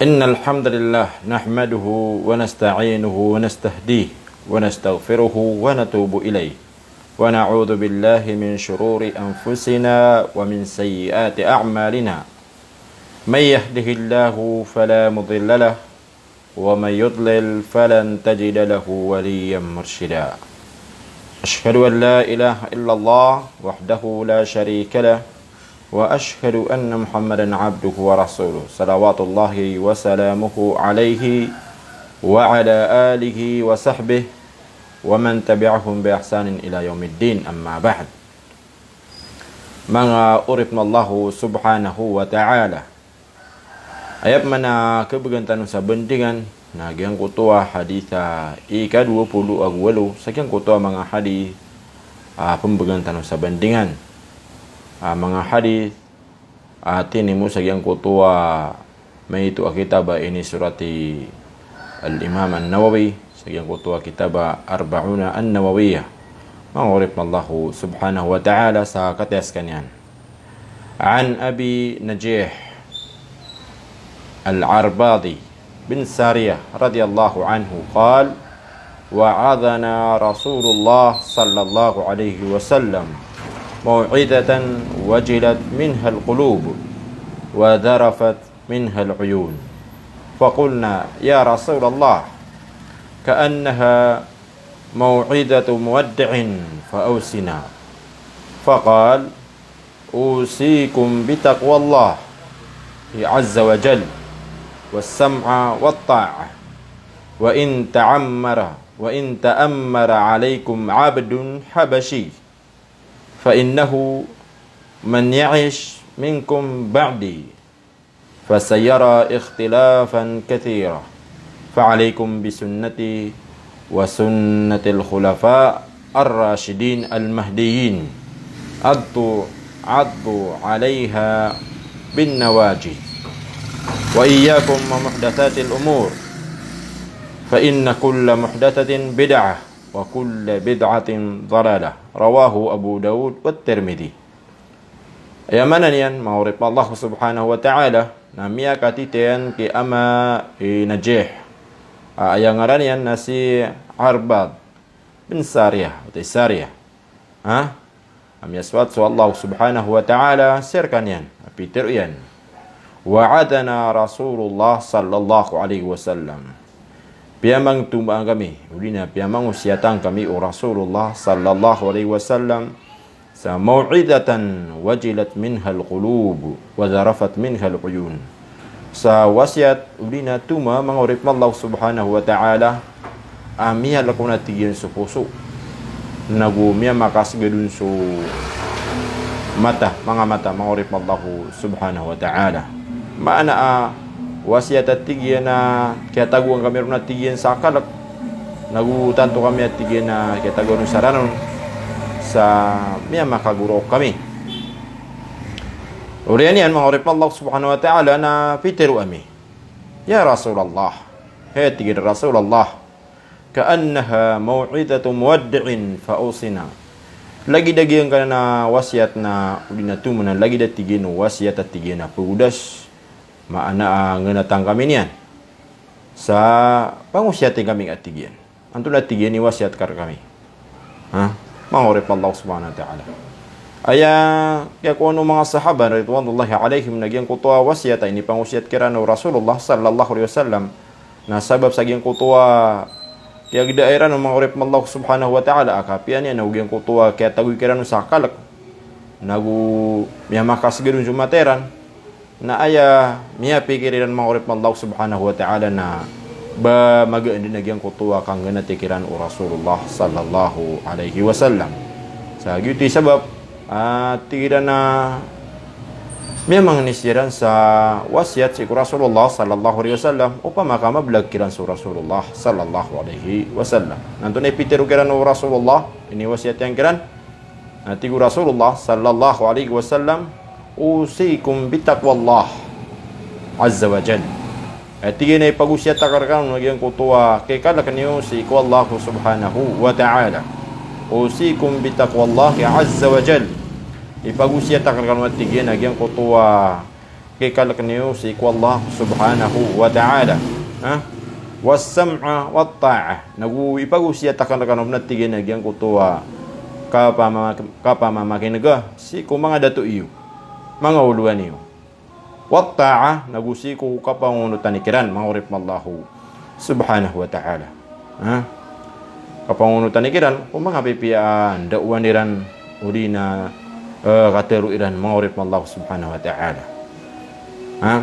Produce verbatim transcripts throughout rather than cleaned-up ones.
إن الحمد لله نحمده ونستعينه ونستهديه ونستغفره ونتوب إليه، ونعوذ بالله من شرور أنفسنا ومن سيئات أعمالنا. من يهده الله فلا مضل له، ومن يضلل فلن تجد له وليا مرشدا. أشهد أن لا إله إلا الله وحده لا شريك له، وأشهد أن محمدا عبده ورسوله، صلوات الله وسلامه عليه وعلى آله وصحبه ومن تبعهم بإحسان إلى يوم الدين، أما بعد. Manga oripn o Allah subhanahu wa ta'ala. Aya pman a khabgan tano sa bandingan na giyangkoto a hadith a ika dowa polo ago walo sa giyangkoto a manga hadith a pmbgan tano sa bandingan. A manga hadith a tinimo sa giyangkoto a maito a kitab a inisorat i Al-Imam An-Nawawi sa giyangkoto a kitab a Arba'una An-Nawawiyyah. Manga oripn o Allah subhanahu wa ta'ala, sa kataya skaniyan. عن أبي نجيح العرباضي بن سارية رضي الله عنه قال: وعظنا رسول الله صلى الله عليه وسلم موعظة وجلت منها القلوب وذرفت منها العيون، فقلنا: يا رسول الله، كأنها موعظة مودع فأوصنا. فقال: أوصيكم بتقوى الله عز وجل والسمع والطاعة، وإن تعمر، وإن تأمر عليكم عبد حبشي، فإنه من يعش منكم بعدي فسيرى اختلافا كثيرا، فعليكم بسنتي وسنة الخلفاء الراشدين المهديين، عضوا، عضوا عليها بالنواجذ، وإياكم ومحدثات الأمور، فإن كل محدثة بدعة، وكل بدعة ضلالة. رواه أبو داود والترمذي. Aya maana niyan, manga oripn o Allah subhanahu wa ta'ala, na miyakatitayan ki ama i Najih. A, aya ngaran iyan na si Arbad bin Sariyah, oto i Sariyah. Ha? A miyasoat so Allah subhanahu wa ta'ala sii rkaniyan, a pitharo iyan: وعظنا رسول الله صلى الله عليه وسلم. Piyamangtomaan kami, odi na piyamangosiyatan kami o Rasulullah sallallahu alaihi wasallam sa موعظة وجلت منها القلوب وذرفت منها العيون. Sa wasiyat, odi na toma, manga oripn o Allah subhanahu wa ta'ala, a miyalk on a tig iyan so poso, nago miyamakasgad on so mata, manga mata, manga oripn o Allah subhanahu wa ta'ala. Maana a wasiyat a tig iyan a kiyatagoan kami ron a tig iyan sa kalk, nago tanto kami a tig iyan a kiyatagoan on sa ranon sa miyamakagorok kami. Oriyan iyan, manga oripn o Allah subhanahu wa ta'ala, na pitharo ami: Ya Rasulullah, hay, tig iyan, Rasulullah, كأنها موعظة مودع فأوصنا. Lagid a giyangkanan a wasiyat na, odi na toma na lagid a tig iyan o wasiyat a tig iyan a pagodas, maana a ngganatan kami niyan sa pangosiyati kami, a tig iyan. Antonaa, tig iyan, i wasiyat ka rkami? Ha? Manga oripn o Allah subhanahu wa ta'ala. Aya kiyakowa o manga sahaba ridwanullahi alaihim na giyangkoto a wasiyat a inipangosiyat kiran o Rasulullah sallallahu alaihi wasallam na sabap sa giyangkoto a kiyagdaa iran o, manga oripn o Allah subhanahu wa ta'ala, a kapiya niyan, nago giyangkoto a kiyatagoy kiran o sa kalk, nago miyamakasgad on so mata iran. Na aya miyapikir iran, manga oripn o Allah subhanahu wa ta'ala, na ba magaan dn a giyangkoto a kangganati kiran o Rasulullah sallallahu alaihi wasallam. Sa giyoto i sabap a tig iran a miyamangni siran sa wasiyat sii ko Rasulullah sallallahu alaihi wasallam, opama ka mablag kiran so Rasulullah sallallahu alaihi wasallam. Na antonaa i pitharo kiran o Rasulullah, iniwasiyat iyan kiran? Na tig o Rasulullah sallallahu alaihi wasallam: أوصيكم بتقوى الله عز وجل. Aya tig iyan a ipagosiyat akn rkano na giyangkoto a kiyakalk niyo sii ko Allah subhanahu wa ta'ala. أوصيكم بتقوى الله عز وجل. Ipagosiyat akn rkano, a tig iyan, a giyangkoto a kikalk niyo sii ko Allah subhanahu wa ta'ala. Ha? Was-sam'a wat-ta'ah. Nago ipagosiyat akn rkano pn a tig iyan a giyangkoto a kapama-, kapamamakinega sii ko manga dato iyo, manga olowan iyo. Wat-ta'ah, nago sii ko kapangonotan ikiran, manga oripn o Allah subhanahu wa ta'ala. Ha? Kapangonotan ikiran ko manga pipiya a ndaowan iran, odi na, eh, katero iran, manga oripn o Allah subhanahu wa ta'ala. Ha?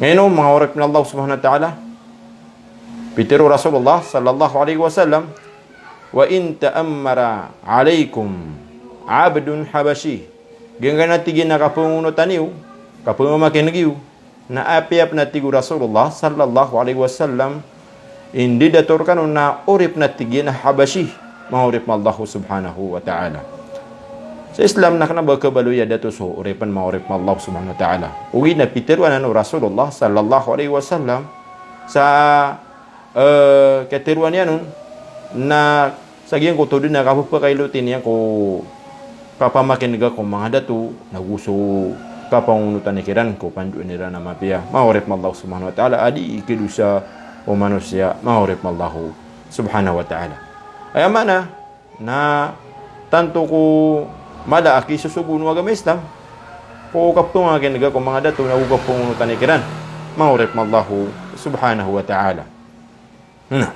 Ngayon, manga oripn o Allah subhanahu wa ta'ala, pitero o Rasulullah sallallahu alaihi wasallam, "Wa in ta'ammara alaikum abdun habashi." Giyangkanan a tig iyan a kapangonotan iyo, kapamamakineg iyo, na apiya pn a tig o Rasulullah sallallahu alaihi wasallam, i ndidato rkano na oripn a tig iyan a Habashi, manga oripn o Allah subhanahu wa ta'ala. Sa Islam na kna ba kabaloy a dato so oripn, manga oripn o Allah subhanahu wa ta'ala. Ogaid na piteroan o Rasulullah sallallahu alaihi wasallam sa, eh, kateroan iyan on na sa giyangkoto dn a kapphakailot iyan ko kapamakinega ko manga dato, nago so kapangonotan ikiran ko pandoan iran a mapiya, manga oripn o Allah subhanahu wa ta'ala, a di ikadosa o manosiya, manga oripn o Allah subhanahu wa ta'ala. Aya maana na tanto ko mala a kisosogoon o agama Islam ko kapphamakinega ko manga dato, nago kappangonotan ikiran, manga oripn o Allah subhanahu wa ta'ala. Na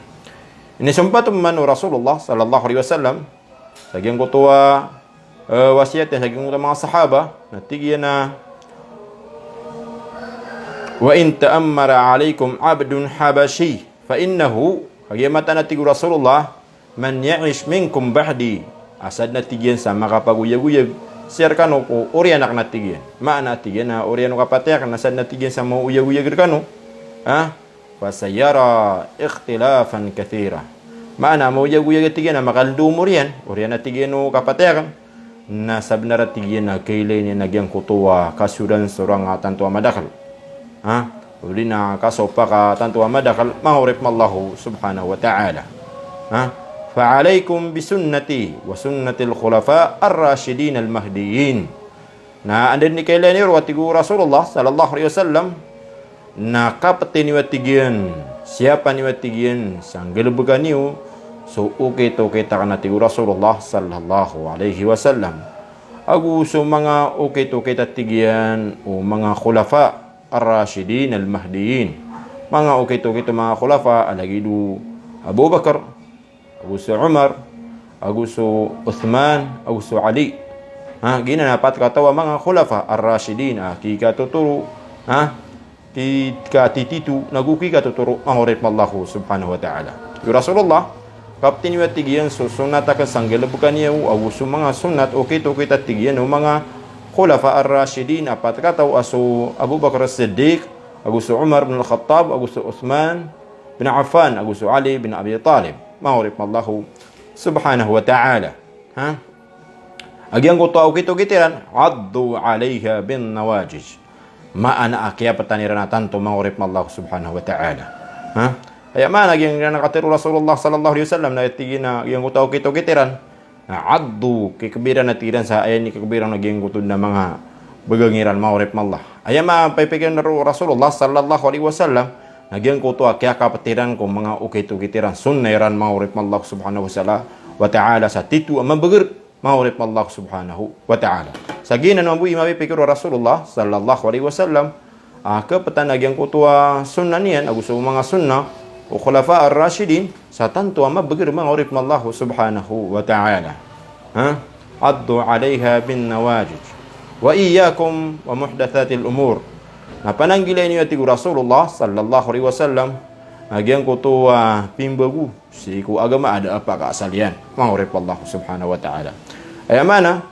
inisompat man o Rasulullah sallallahu alaihi wasallam sa giyangkoto a, eh, wasiyat iyan sa giyangkoto a manga sahaba, na tig iyan a, "Wa in ta'ammara alaikum abdun habashi, fa innahu," kagiya mataan a tig o Rasulullah, "man ya'ish minkum ba'di," a sadn a tig iyan sa makapagoyagoyag sii rkano ko oriyan akn a tig iyan. Maana a tig iyan a oriyan o kapatay akn, a sadn a tig iyan sa maoyagoyag rkano, ha? "Fasayara ikhtilafan kathira." Maana, maoyagoyag a tig iyan a makaldoom oriyan, oriyan a tig iyan o kapatay akn, na sabnar a tig iyan a kailay niyan a giyangkoto a kasoransorang a tanto a madakl. Ha? Odi na kasopak a tanto a madakl, manga oripn o Allah subhanahu wa ta'ala. Ha? "Fa alaikum bi sunnati wa sunnatil khulafa ar-rashidin al-mahdiyyin." Na anda dn i kailay niyo roo a tig o Rasulullah sallallahu alaihi wasallam, na kapti niyo a tig iyan, siyapa niyo a tig iyan, sa nggalbka niyo so okit-okit akn a tig o Rasulullah sallallahu alaihi wasallam, ago so manga okit-okit a tig iyan o manga khulafa ar-rashidin al-mahdiyyin. Manga okit-okit o manga khulafa a lagid o Abu Bakr, ago so Umar, ago so Uthman, ago so Ali. Ha, giyanan a pat kataw a manga khulafa ar-rashidin, a kikatotoro, ha, kikatitito, nago kikatotoro, manga oripn o Allah subhanahu wa ta'ala. Yo Rasulullah, kapti niyo a tig iyan so sunnat akn sa nggalbka niyo, ago so manga sunnat okit-okit a tig iyan o manga khulafa ar-rashidin, a pat kataw a so Abu Bakr as-Siddiq, ago so Umar bin al-Khattab, ago so Uthman bin Affan, ago so Ali bin Abi Talib, manga oripn o Allah subhanahu wa ta'ala. Ha? A giyangkoto a okit-okit iran, "Addu alaiha bin nawajidh." Maana a kiyaptan iran a tanto, manga oripn o Allah subhanahu wa ta'ala. Ha? Aya maana a giyangkanan a katero o Rasulullah sallallahu alaihi wasallam na tig iyan a giyangkoto a okit-okit iran, na addu, kikbiran a tig iran sa aya inikikbiran a giyangkoto na manga bgang iran, manga oripn o Allah. Aya maana a pipikir o Rasulullah sallallahu alaihi wasallam na giyangkoto a kiyakapt iran ko manga okit-okit iran, sunnah iran, manga oripn o Allah subhanahu wa ta'ala, wa ta'ala, sa tito a mabagr, manga oripn o Allah subhanahu wa ta'ala. Sa giyanan mambo i mapipikir o Rasulullah sallallahu alaihi wasallam, a kaptan a giyangkoto a sunnah niyan, ago so manga sunnah o khulafa ar-rashidin, sa tanto a mabagr, manga oripn o Allah subhanahu wa ta'ala. Ha? Addu alaiha bin nawajidh. Wa iyyakum wa muhdathatil umur. Na pananggilai niyo, a tig o Rasulullah sallallahu alaihi wasallam, a giyangkoto a pimbago sii ko agama a da a pakaasal iyan, manga oripn o Allah subhanahu wa ta'ala. Aya maana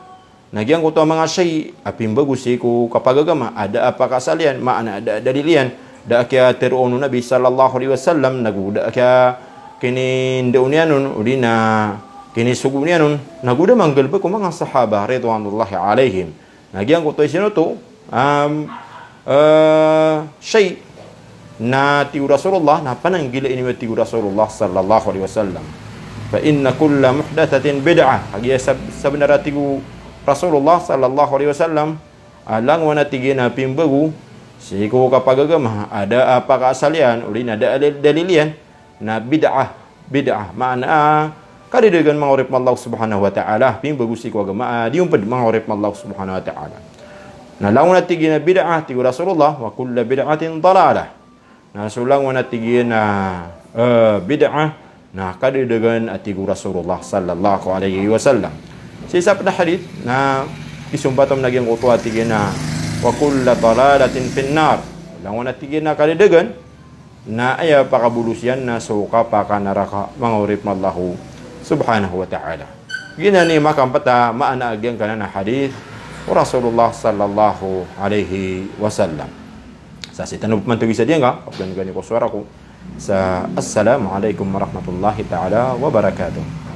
na giyangkoto a manga shay a pimbago sii ko kapagagama a da a pakaasal iyan, maana a da a dalil iyan, da a kiyateroon o Nabi sallallahu alaihi wasallam, nago da a kiyakinindao niyan on, odi na kinisogo niyan on, nago da a manggalbk o manga sahaba ridwanullahi alaihim. Na giyangkoto a isinoto, am, eh, shay, na tig o Rasulullah, na pananggilai niyo, a tig o Rasulullah sallallahu alaihi wasallam, "Fa inna kulla muhdathatin bid'ah." Kagiya sab-, sabnar a tig o Rasulullah sallallahu alaihi wasallam, a langowan a tig iyan a pimbago sii ko kapagagama a da a pakaasal iyan, odi na da a dalil iyan, na bid'ah, bid'ah. Maana a kadadagan, manga oripn o Allah subhanahu wa ta'ala, pimbago sii ko agama a di ompd, manga oripn o Allah subhanahu wa ta'ala. Na langowan a tig iyan a bid'ah, tig o Rasulullah, wa kullu bid'atin dalalah. Na so langowan a tig iyan a, eh, bid'ah, na kadadagan a tig o Rasulullah sallallahu alaihi wasallam. Sii sa pd a hadith na isompat on a giyangkoto a tig iyan a wa kullu dalalatin fin nar. Langowan a tig iyan a kadadagan na aya pakabolos iyan na so kapakanaraka, manga oripn o Allah subhanahu wa ta'ala. Giyanan i makampata maana a giyangkanan a hadith o Rasulullah sallallahu alaihi wasallam. Sa sii tano pman tagi sa diyangka, kapgan gani ko sowara ko sa assalamu alaikum warahmatullahi ta'ala wabarakatuh.